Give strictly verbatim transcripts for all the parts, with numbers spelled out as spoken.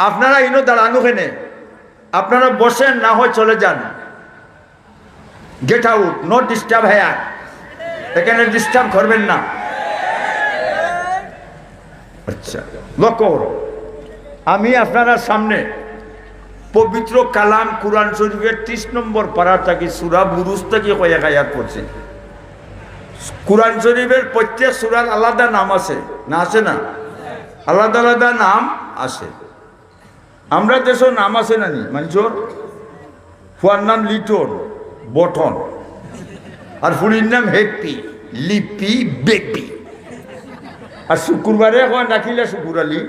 আপনারা ইনো দাঁড়ানো কেনে? আপনারা বসেন, না হয় চলে যান। Get out, no disturb here। এখানে ডিস্টার্ব করবেন না। আচ্ছা, লক্ষ্য করো, আমি আপনারার সামনে পবিত্র কালাম কুরআন শরীফের ত্রিশ নম্বর পারা থাকি, সূরা বুরুজ থাকি কয়েক আয়াত পড়ছি। কুরআন শরীফের প্রত্যেক সূরার আলাদা নাম আছে, না আছে না? আলাদা আলাদা নাম আছে। আমরা দেশো নাম আছে না নি মানষর? ফুয়ার নাম লিটন, বটন, আর ফুড়ির নাম হ্যাপি, লিপি, বেবি। আর শুক্রবারে কয় রাখিলা শুকুর আলী,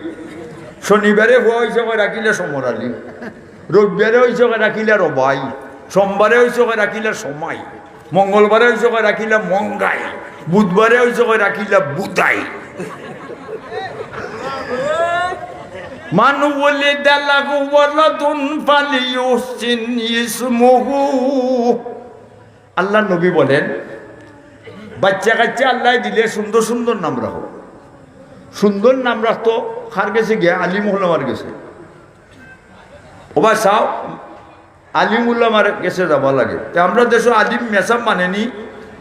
শনিবারে ফুয়া অইছে কয় রাখিলা সমর আলী, রবিবারে অইছে কয় রাখিলা রবাই, সোমবারে অইছে কয় রাখিলা সমাই, মঙ্গলবারে অইছে কয় রাখিলা মঙ্গাই, বুধবারে অইছে কয় রাখিলা বুধাই। মান ওয়ালিদা লাহু ওয়ালাদুন ফালিউহসিন ইসমুহু। আল্লাহর নবী বলেন, বাচ্চা কাচ্চা আল্লায় দিলে সুন্দর সুন্দর নাম রাখো। সুন্দর নাম রাখতো কার গেছে গিয়া? আলিম ওলামার গেছে। ওবা চাও, আলিম উলামার গেছে যাওয়া লাগে। তে আমরা দেশো আলিম মেসাব মানে নি,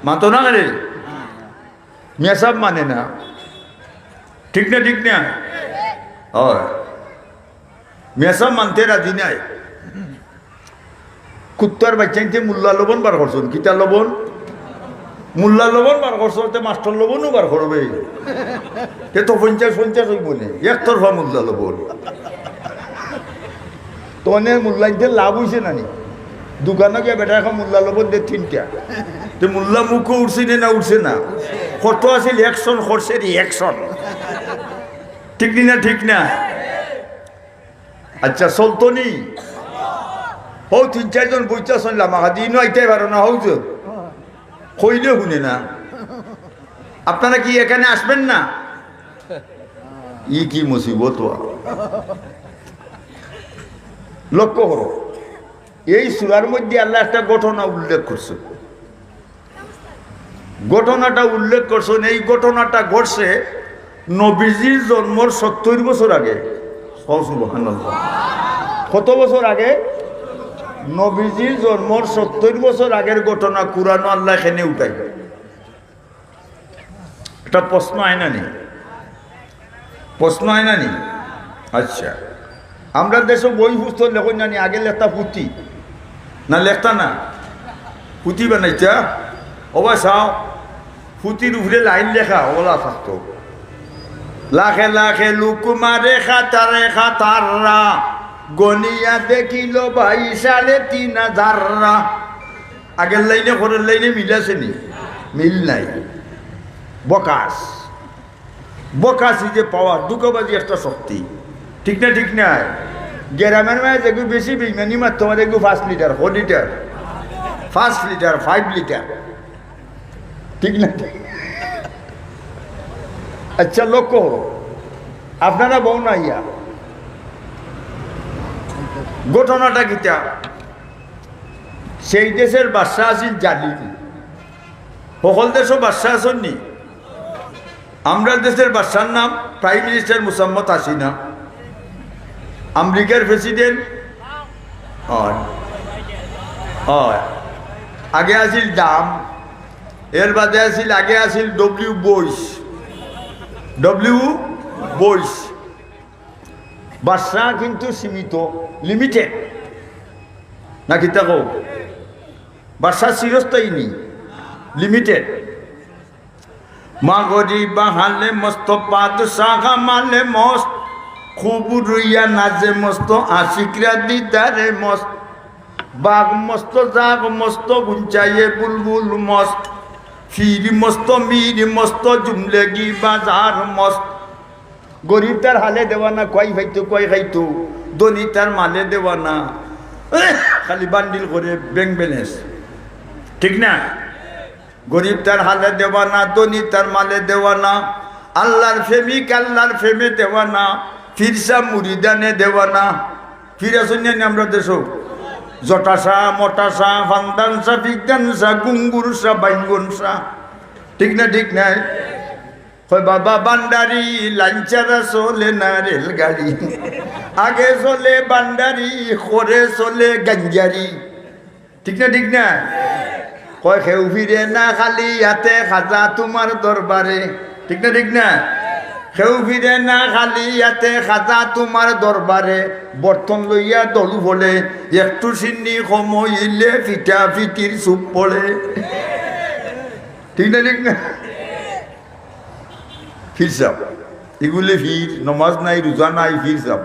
মাতো না রে? মেসাব মানে না, ঠিক না? ঠিক না? অয়, মেসাব মানতে রাজি নায়। কুত্তার বাচ্চাইন্তে মোল্লা লবণ বার করছইন, কিতা লবণ? মোল্লা লবণ বার করছইন, তে মাস্টার লবণও বার করবে। তে তো পঞ্চাশ পঞ্চাশ অইবো নে, একতরফা মোল্লা লবণ। তো অনে মোল্লাইন্তে লাভ অইছে না নি? দোকানো গিয়া বেটা এখন মোল্লা লবণ দে তিনটা। তে মোল্লা মুখো উঠছে নে না উঠছে না? কত আছিল অ্যাকশন, করছে রিঅ্যাকশন। ঠিক নি না? ঠিক না? আচ্ছা, চলতো নি? হউ তিন চাইরজন বইতা শুনলাম, আহাদি ইনো আইতায় পারো না, হউ যে কইলে হুনে না। আপনারা কি এখানে আসবেন না? ই কি মুসিবত ওয়া? লক্ষ্য করো, এই সূরার মধ্যে আল্লায় একটা ঘটনা উল্লেখ করছে। ঘটনাটা উল্লেখ করছইন, এই ঘটনাটা ঘটছে নবীজির জন্মর সত্তইর বছর আগে। কও সুবহানাল্লাহ। কত বছর আগে? নবীজির জন্মর সত্তইর বছর আগের ঘটনা কুরআনো আল্লায় কেনে উঠাইলা? একটা প্রশ্ন আয় না নি? প্রশ্ন আয় না নি? আচ্ছা, আমরা দেশো বই পুস্তক লেখইন না নি, আগে লেখতা পুথি, না লেখতা না? পুথি বানাইতা? ওবা চাও, পুথির উপরে লাইন লেখা, ওলা থাকতো। লাখে লাখে লোক মারে কাতারে কাতাররা, গনিয়া দেখিল ভাই সাড়ে তিন হাজাররা। আগের লাইনে পরের লাইনে মিল আছে নি? মিল নাই। বকাস, বকাস is a power, ধোকাবাজি একটা শক্তি। ঠিক না? ঠিক না? গ্রামের মাঝে যেগু বেশি বেইমানি মারতো পারে, এগু পাঁচ লিটার, কয় লিটার? পাঁচ লিটার, ফাইভ লিটার। ঠিক না? ঠিক। আচ্ছা, লক্ষ্য করো, আপনারা বউ না ইয়া, ঘটনাটা কিতা? সেই দেশের বাদশা আছিল জালিম। হকল দেশো বাদশা আছইন নি? আমরার দেশের বাদশার নাম প্রাইম মিনিস্টার মোসাম্মত হাসিনা, আমেরিকার প্রেসিডেন্ট। অয়, অয়। আগে আছিল ডাম, এর বাদে আছিল, আগে আছিল ডব্লিউ বুশ, ডব্লিউ বুশ। বাদশা কিন্তু সীমিত, লিমিটেড। না কিতা কও? বাদশা চিরস্থায়ী নি, লিমিটেড। মাগরিবা হালে মস্ত, বাদশা হামালে মস্ত, খুব রুইয়া নাচে মস্ত, আশিকরা দিদারে মস্ত। বাঘ মস্ত, জাগ মস্ত, গুঞ্চাইয়ে বুলবুল মস্ত, ফির মস্ত, মির মস্ত, জুমলেগি বাজার মস্ত। গরিব তার হালে দেওয়ানা, কয় পাইতো, কয় খাইতো, ধনী তার মালে দেওয়ানা, খালি বান্ডিল করে ব্যাংক ব্যালেন্স। ঠিক না? গরিব তার হালে দেওয়ানা, ধনী তার মালে দেওয়ানা, আল্লাহর প্রেমিক আল্লাহর প্রেমে দেওয়ানা, পীর সাব মুরিদানে দেওয়ানা। পীর আছইন নি আমরা দেশো? জটাশা, মটাশা, ফান্দানশা, ফিকদানশা, গুঙ্গুরশা, বাইঙ্গনশা। ঠিক না? ঠিক নায়? কয়, "বাবা ভান্ডারি, লাইন ছাড়া চলে না রেলগাড়ি। আগে চলে ভান্ডারি, পরে চলে গাঞ্জারি।" ঠিক না, ঠিক না? কয়, "কেউ ফিরে না খালি হাতে খাজা তোমার দরবারে।" ঠিক না, ঠিক না? "কেউ ফিরে না খালি হাতে খাজা তোমার দরবারে। বর্তন লইয়া দলু পড়ে, একটু সিন্নি কম হইলে ফিটা ফিটির চুপ পড়ে।" ঠিক না, ঠিক না? পীর সাব, ইগুলে পীর, নমাজ নাই, রোজা নাই, পীর সাব।